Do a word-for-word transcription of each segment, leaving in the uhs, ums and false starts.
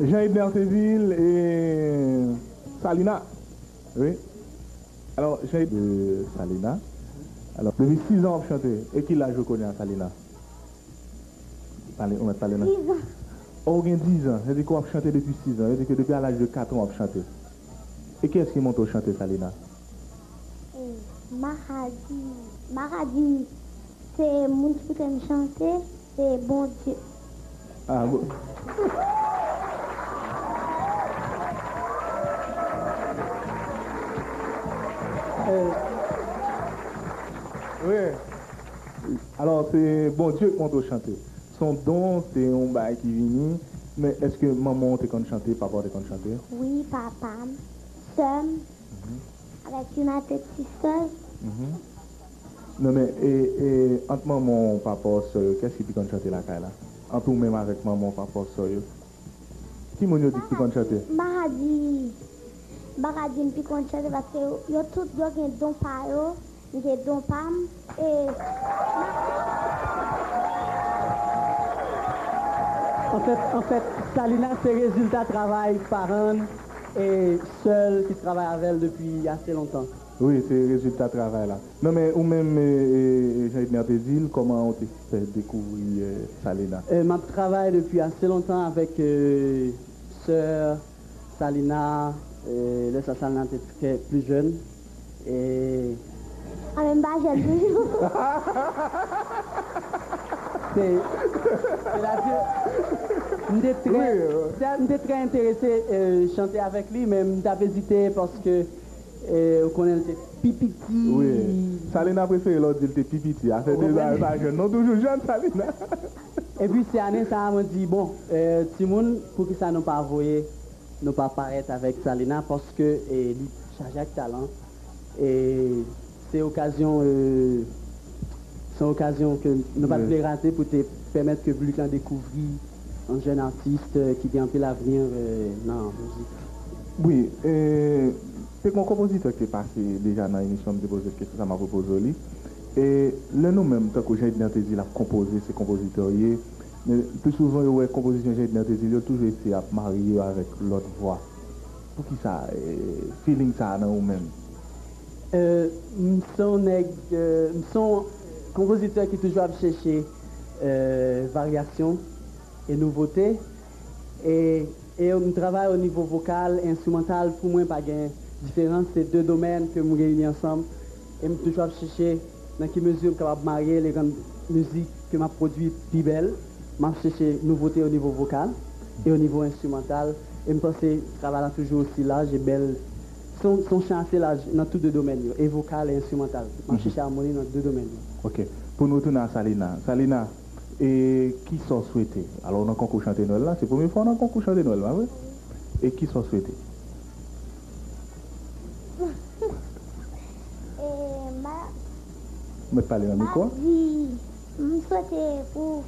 Jean Edner Théville e Salina. Wi. Alò, Jean Edner, Salina. Alò, depi sis an w ap chante. E ki laj ou kounye a, Salina? Pale, ou mèt pale nan. Sis an. Oh, ou gen dis an. Sa vle di ke w ap chante depi sis an. Sa vle di ke depi a laj de kat an w ap chante. E kiyès ki montre w chante, Salina? E, Mahadi. Mahadi, se moun ki montre m chante, se Bondye. Ah, bon. Eh, wi. Alò, se Bondye k montre w chante. Se yon don, se yon bagay ki vini. Men èske manman w te konn chante, papa w te konn chante? Wi, papa m, sè m, avèk United Sisters. Mhm. Non, men, e, e, ant manman w, papa w, sè yo, kiyès ki pi konn chante lakay la? Ant ou menm avèk manman w, papa w, sè yo? Ki moun yo di ki konn chante? M pa ka di, m pa ka di m pi konn chante paske yo, yo tout yo gen don pa yo, m gen don pa m, e Anfèt, anfèt, Salina se rezilta travay paran l e sè l ki travay avè l depi ase lontan. Wi, se rezilta travay la. Non, men ou menm, e, e, Jean Edner Théville, kòman ou te fè dekouvri, e, Salina? E, m ap travay depi ase lontan avèk, e, sè Salina, e, lè sa Salina te trè pli jèn. E, a, men m pa jèn toujou. Se, se la di, m te trè, m te, m te trè enterese, e, chante avèk li, men m t ap ezite paske, e, ou konnen l te pi piti. Wi. Salina prefere lè w di l te pi piti. Afè de bagay pa jèn non, toujou jèn, Salina. Epi se ane sa a, mwen di, bon, e, timoun, poukisa nou pa voye nou pa parèt avèk Salina paske, e, li chaje ak talan. E se okazyon, e, se yon okazyon ke nou pa t vle rate pou te pèmèt ke piblik lan dekouvri yon jèn atis, e, ki gen anpil avni, e, nan mizik. Wi, e, te gen yon konpozitè ki te pase deja nan emisyon, m te poze l kesyon sa, m ap repoze w li. E lè nou menm, tankou Jean Edner te di l ap konpoze, se konpozitè w ye, men pli souvan yo wè konpozisyon Jean Edner te di l, yo toujou eseye ap marye yo avèk lòt vwa. Poukisa, e, feeling sa a nan ou menm? E, m se yon nèg, e, m se yon konpozitè ki toujou ap chèche, e, varyasyon e nouvote. E, e m travay o nivo vokal, enstrimantal, pou mwen pa gen diferans, se de domèn ke m reyini ansanm. E m toujou ap chèche nan ki mezi m kapab marye l e rann mizik ke m ap pwodui pi bèl. M ap chèche nouvote o nivo vokal e o nivo enstrimantal. E m panse travay la toujou osi laj e bèl. Se yon, se yon chan ase laj nan tou de domèn yo, e vokal e enstrimantal. M ap chèche amoni nan de domèn yo. Ok. Pou nou tounen a Salina. Salina, e kisa w swete? Alò, nan konkou chante Nwèl la, se premye fwa w nan konkou chante Nwèl, pa vre? E kisa w swete? E, m pa, mèt pale nan mikwo. M pa di, m swete pou,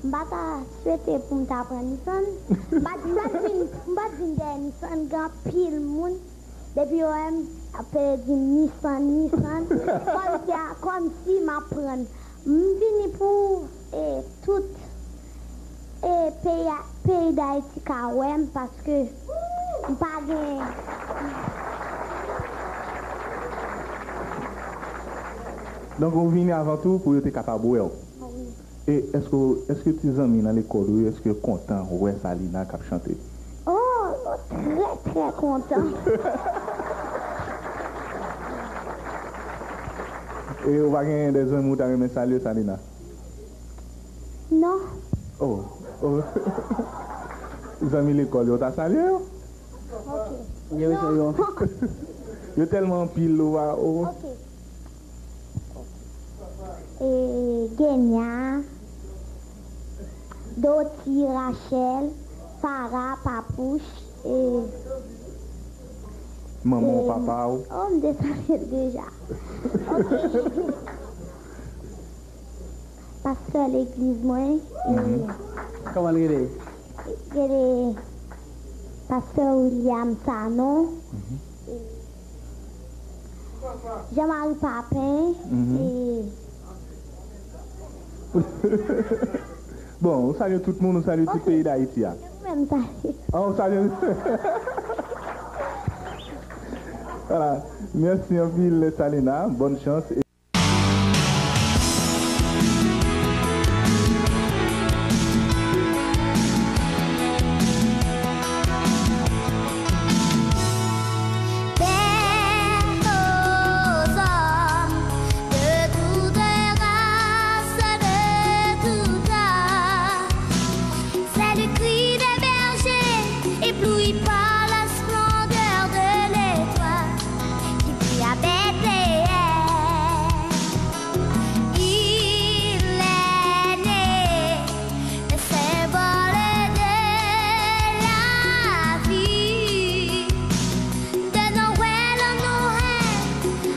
m pa ta swete pou m ta pran Nissan. M pa, m pa vin, m pa vin dèyè Nissan, gen anpil moun. Depi yo wè m ap di m Nissan, Nissan, kòmsi a, kòmsi m ap pran. M vini pou, e, tout, e, peyi a, peyi Dayiti ka wè m paske m pa gen. Donk, ou vini avan tou pou yo te kapab wè w. Wi. E èske, èske ti zanmi nan lekòl ou yo, èske yo kontan wè Salina k ap chante? Oh, yo trè, trè kontan. E ou pa gen de zanmi ou ta renmen salye, Salina? Non. Oh, oh. Zanmi lekòl yo, ta salye yo? Ok. Yo, yo, yo. Yo tèlman anpil, ou pa, oh. Ok. E, Genya, Doti, Rachel, Farah, Papouch, e, manman w, e, papa w. Oh, m te salye l deja. Ok. Pastè legliz mwen, e, mhm. Kòman l rele? Rele Pastè William Sanon. Mhm. E Jean-Marie Papin. Mhm. E bon, ou salye tout moun, ou salye tout peyi Dayiti a. M salye. Ah, w salye. Voilà. Mèsi anpil, Salina. Bonne chance. Père aux hommes de toute race, de tout âge, c'est le cri des bergers, ébloui par la splendeur de l'étoile qui brille à Bethléem. Il est né, le symbole de la vie. De Noël en Noël,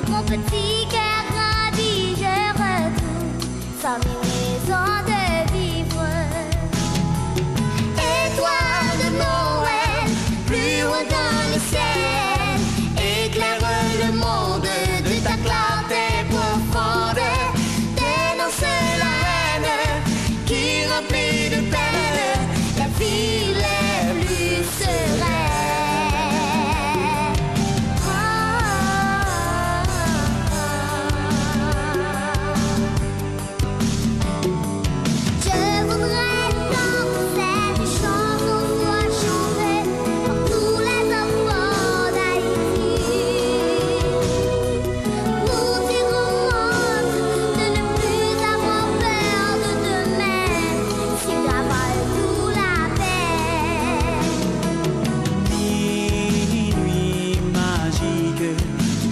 mon petit cœur grandit, je retrouve son raison de vivre. Étoile de Noël, plus haut dans le ciel, éclaire le monde de ta clarté profonde. Dénonce la haine qui remplit de peine la vie les plus sereines. Je voudrais entendre cette chanson soit chantée par tous les enfants d'Haïti. Nous dirons au monde de ne plus avoir peur de demain, s'il travaille pour la paix. Minuit magique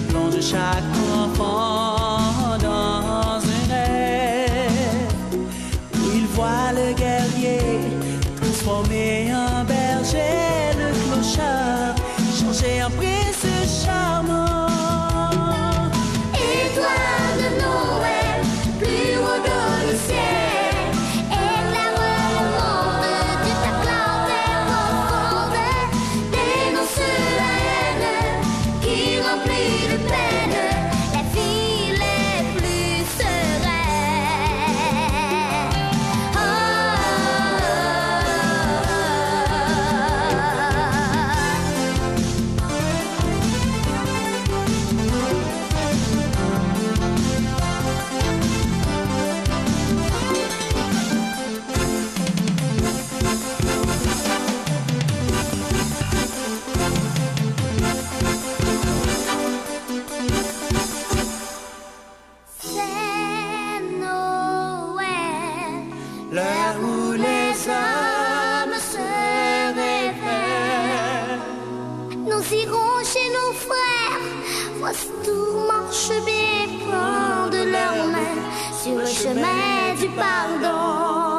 plonge chaque enfant dans un rêve où il voit le guerrier transformé en berger, le clochard changé en prince charmant. Étoile de Noël, plus haut dans le ciel, éclaire le monde de ta clarté profonde, dénonce la haine qui remplit de peine la vie les plus sereines. C'est Noël, l'heure où les hommes se réveillent. Nous irons chez nos frères, voici tout marche bien, prendre leurs mains sur le chemin du pardon.